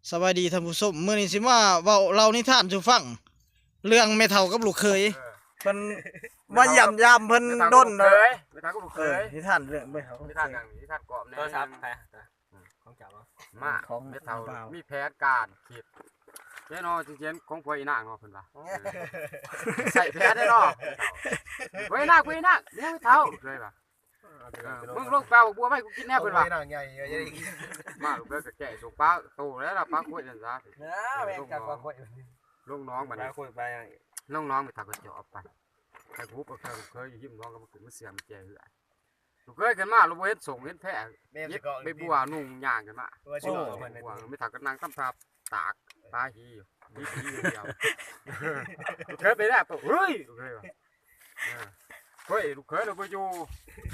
ສະບາຍດີທ່ານຜູ້ຊົມ, ມື້ນີ້ຊິມາເວົ້າເລົ່ານິທານສູ່ຟັງ ເລື່ອງແມ່ເຖົ້າກັບລູກເຂີຍ. ເອີ ເພິ່ນມາຢ້ຽມຢາມເພິ່ນດົນແລ້ວ. ແມ່ເຖົ້າກັບລູກເຂີຍ ເອີ ນິທານເລື່ອງແມ່ເຖົ້າ ນິທານຫຍັງ? ນິທານກອບແດ່ ໂທລະສັບໃຜ? ອືມ ຂອງເຈົ້າບໍ່? ມາ ຂອງແມ່ເຖົ້າ ບ່າວ ມີແຜນການຄິດແນ່ນອນ ຈິງໆ ຂອງຜົວອີນາງເນາະ ເພິ່ນວ່າ. ເອີ ໃສ່ແຜນແນ່ນອນ ຜົວອີນາງ ຜົວອີນາງ ແນວເຖົ້າເລີຍວ່າ. ເອີ ມຶງລົງໄປເອົາບັກບົວມາໃຫ້ກູກິນແດ່ ເພິ່ນວ່າ. ໂອ້ຍ ນາງໃຫຍ່ ມາເພິ່ນກໍແກະສົກປາໂຕແລ້ວລະ ປາໂຄຍນັ້ນຊະ. ເອີ ແມ່ນຈັກປາໂຄຍ ລົງໜອງບັດນີ້ ປາໂຄຍໄປ ລົງໜອງໄປ ຖາກກະຈອບໄປ ໄປຫຸບເອົາເຄື່ອງເຄີຍຢູ່ຮິມໜອງ ກໍມາຂຶ້ນມາເຊື່ອມແຈເຮືອນ. ລູກເຂີຍຂຶ້ນມາ ລາວບໍ່ເຫັນສົ້ງເຫັນແພ ແມ່ນ ເກັບໃບບົວນຸ່ງຍ່າງຂຶ້ນມາ. ໂອ້ ແມ່ເຖົ້າກໍນັ່ງທຳທ່າຕາກຕາຫີຢູ່ ດີຜີຢ່າງດຽວ. ລູກເຂີຍໄປແລ້ວ ເຮີ້ຍ ລູກເຂີຍວ່າ ເອີ ເຮີ້ຍ ລູກເຂີຍລາວບໍ່ຢູ່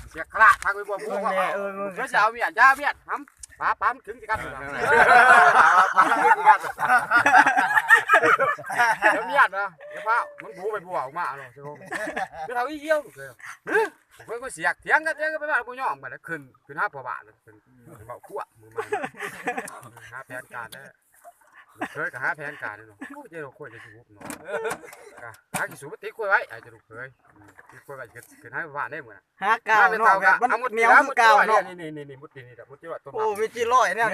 ເສຍຂະລາດທາງໄປບົວ ເບິ່ງແດ່ ເອີ ລູກເຂີຍຊິເອົາມຽດ ຢ່າມຽດ ຫຳ ປາ ປາມັນຂຶງຊິກັດ ເອີ ເພິ່ນວ່າ ເອີ ປາມັນຂຶງຊິກັດ ຢ່າມຽດນະ ຢ່າຟ້າວ ມັນບູໃບບົວອອກມາເນາະ. ເຈົ້າຂອງ ເປັນເຖົ້າອີ່ຫ່ຽວ ລູກເຂີຍ ເຮີ້ຍ ເພິ່ນກໍສຽກ ຖຽງກັນ ຖຽງກັນໄປມາ ບໍ່ຍອມກັນ ຂຶ້ນ ຂຶ້ນຫາພໍ່ບ້ານ ເພິ່ນເວົ້າຄວາມ ມື້ມາ ຫາແຜນການແລ້ວ ເຄີຍກໍຫາແຜນການເນາະ. ໂອ້ຍ ເຈົ້າໂຄດຈະຊິຫຸບເນາະ ກະຫາຂີ້ສູນມາຕິດໂຄດໄວ້ ອາດຈະລູກເຂີຍ ອືມ ຕິດໂຄດໄວ້ ຂຶ້ນ ຂຶ້ນຫາບ້ານໄດ້ມື້ນະ ຫາກາວເນາະ ແບບມັນໜຽວຄືກາວເນາະ. ນີ້ໆໆ ມຸດນີ້ໆ ມຸດນີ້ນີ້ ມຸດນີ້ແຫຼະ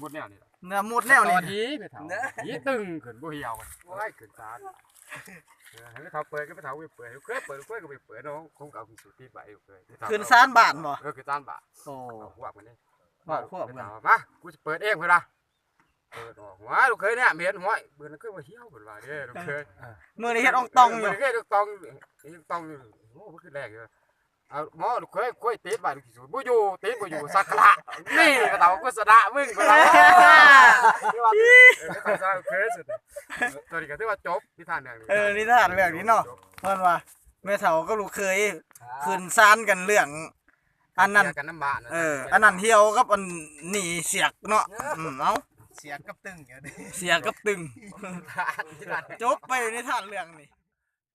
ມຸດແນວນີ້ແຫຼະ ນະ ມຸດແນວນີ້ ຕອນດີແມ່ເຖົ້າ ດີຕຶງຂຶ້ນ ບໍ່ຫ່ຽວ ໂອ້ຍ ຂຶ້ນສານ ເອີ ໃຫ້ແມ່ເຖົ້າເປີດ ກໍແມ່ເຖົ້າໄປເປີດ ເຄີຍເປີດ ເຄີຍກໍໄປເປີດເນາະ ຄົງກໍເອົາຂີ້ສູນຕິດໄວ້ ເຄີຍ ຂຶ້ນສານບ້ານບໍ່? ເອີ ຂຶ້ນສານບ້ານ ໂອ້ ເວົ້າຄວາມກັນເດ້ ເວົ້າຄວາມກັນ ມາ ກູຊິເປີດເອງ ເພິ່ນວ່າ ເປີດອອກ ວ້າ ລູກເຂີຍແນມເຫັນ ຫ້ວຍ ເບິ່ງຄືວ່າຫ່ຽວ ເພິ່ນວ່າເດ້ ລູກເຂີຍ ເອີ ມື້ນີ້ເຮັດອອງຕອງຢູ່ ເອີ ເຮັດອອງຕອງ ເຮັດອອງຕອງຢູ່ ໂອ້ ມັນຄືແລງຢູ່ ເອົາ ໝໍ ລູກເຂີຍ ຂ້ອຍຕິດໄວ້ ລູກທີ່ສຸດ ບໍ່ຢູ່ ຕິດບໍ່ຢູ່ ສັກກະລະ ນີ້ ກະເຕົາໂຄສະນາມຶງ ເພິ່ນວ່າ ເອີ ໂຄສະນາ ເຄີຍສຸດ ຕົວນີ້ກໍຖືວ່າຈົບ ນິທານເລື່ອງນີ້ ເອີ ນິທານເລື່ອງນີ້ເນາະ ຈົບ ເພິ່ນວ່າ ແມ່ເຖົ້າກັບລູກເຂີຍ ອ່າ ຂຶ້ນສານກັນເລື່ອງ ອັນນັ້ນ ເສຍກັນນຳບ້ານ ເອີ ອັນນັ້ນຫ່ຽວກັບອັນນີ້ສຽກເນາະ ເອີ ອືມ ເອົາ ສຽກກັບຕຶງ ສຽກກັບຕຶງ ຈົບໄປນິທານເລື່ອງນີ້.